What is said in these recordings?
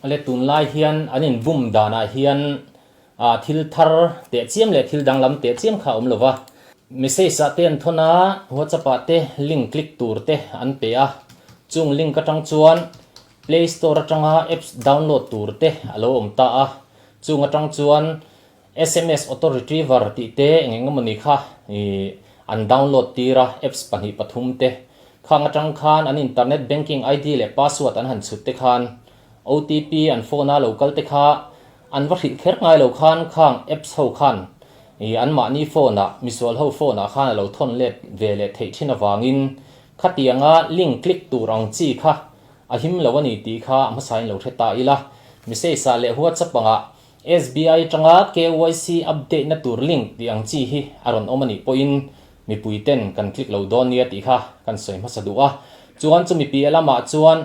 Le tunlai hian an inbum danah hian thil thar teh chiam leh thil danglam teh chiam kha a awm lo va. Message ah te an thawn a, WhatsApp ah te link click tur te an pe a, chung link atang chuan Play Store atanga apps download tur te a lo awm ta a, chung atang chuan Sms Auto Retriever tih te eng eng emawni kha an download tir a, apps pahnih pathum te. Khang atang khan an internet banking ID leh password an han chhut te khan OTP an phone a lo kal te kha an va hrilh kher ngai lo khan khang apps ho khan anmahni phone ah misual ho phone ah khan a lo thawn let ve leh theih thin avangin khatianga link click tur ang chi kha a him lo a ni tih kha a hmasain lo hre ta ila. Message ah leh WhatsApp angah SBI atanga KYC update na tur link tih ang chi hi a rawn awm a nih pawhin mipui ten kan click lo dawn nia tih kha kan sawi hmasa duh a. Chuan chumi piah lamah chuan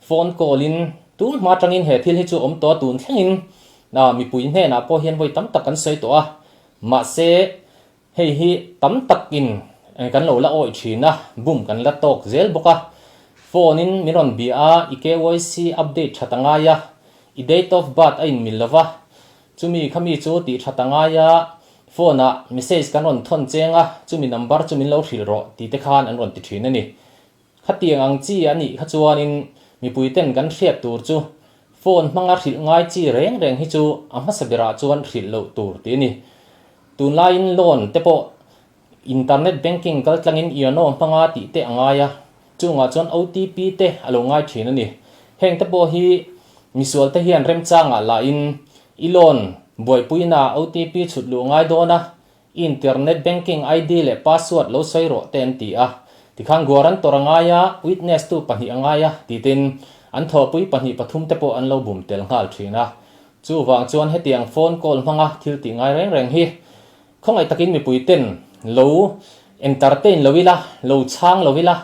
phone call in tun hma atangin he thil hi chu awm tawh a tun thlengin mipui hnenah pawh hian vawi tam tak kan sawi tawh a. Mahse Hei hi tam takin kan lo la awih thin a, bum kan la tawk zel bawk a. Phone in min rawn bia a, i KYC update that a ngai a, i date of birth a inmil lo va, chumi kha mi chu tih that a ngai a, phone ah message kan rawn thawn cheng a, chumi number chu min lo hrilh rawh ti te khan an rawn ti thin a ni. Khatiang ang chi a nih kha chuanin mipui ten kan hriat tur chu phone hmanga hrilh ngai chi reng reng hi chu a hmasa berah chuan hrilh loh tur tih a ni. Tunlaiin loan te pawh internet banking kal tlangin Yono hmanga tih te a ngai a, chungah chuan OTP te a lo ngai thin a ni. Heng te pawh hi misual te hian remchangah lahin i loan buaipuina OTP chhut luh ngai dawn a, Internet banking ID leh password lo sawi rawh te an ti a, tikhan guarantor a ngai a, witness tu pahnih a ngai a tih tin an thawhpui pahnih pathum te pawh an lo bum tel nghal thin a. Chuvang chuan hetiang phone call hmanga thil tih ngai reng reng hi khawngaih takin mipui ten lo entertain lo ila, lo chhang lo ila,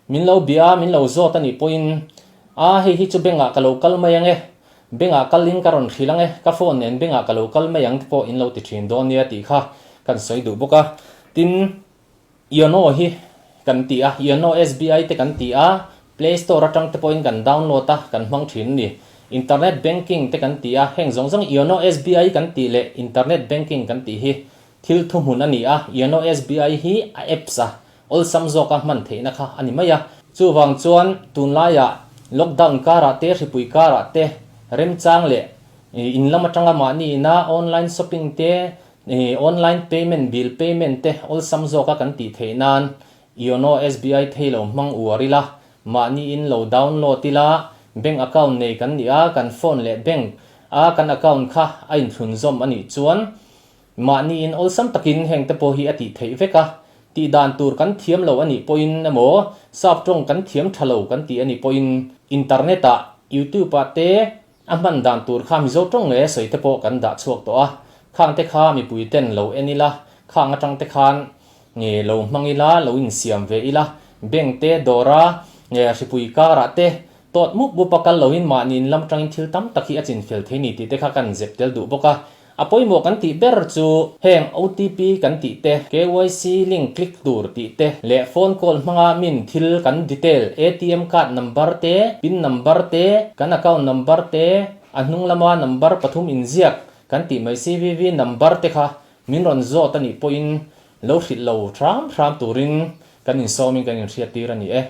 min lo bia a, min lo zawt a nih pawhin a hei hi chu bank ah ka lo kal mai ang e, Bank ah kal in ka rawn hrilh ang e, ka phone nen bank ah ka lo kal mai ang te pawh in lo ti thin dawn nia tih kha kan sawi duh bawk a. Tin, Yono hi kan ti a, Yono SBI te kan ti a, Play Store atang te pawhin kan download a, kan hmang thin a ni. Internet banking te kan ti a, heng zawng zawng Yono SBI kan tih leh internet banking kan tih hi thil thuhmun a ni a, Yono SBI hi a apps a, Awlsam zawka hman theihna kha a ni mai a. Chuvang chuan tunlaiah lockdown karah te, hripui karah te, remchang leh in lam atanga mahni ina online shopping te, online payment, bill payment te awlsam zawka kan tih theih nan Yono SBI thei lo hmang uar ila, mahni in lo download ila, bank account nei kan nih a, kan phone leh bank a kan account kha a inthlunzawm a nih chuan Mahni in awlsam takin heng te pawh hi a tih theih vek a, tih dan tur kan thiam lo a nih pawhin emaw sap tawng kan thiam tha lo kan tih a nih pawhin internet ah youtube ah te a hman dan tur kha Mizo tawng nge sawi te pawh kan dah chhuak tawh a, khang te kha mipui ten lo en ila, khang atang te khan nge lo hmang ila, lo insiam ve ila, bank te dawra nge hripui karah te Tawt mup mup a kal loin mahni in lam tangin thil tam tak hi a chinfel thei ni tih te kha kan zep tel duh bawk a. A pawimawh kan tih ber chu heng OTP kan tih te, KYC link click tur tih te leh phone call hmanga min thil kan detail ATM card number te, pin number te, kan account number te, a hnung lama number pathum inziak kan tih mai CVV number te kha min rawn zawt a nih pawhin lo hrilh lo hram hram turin kan insawmin kan inhriattir a ni e.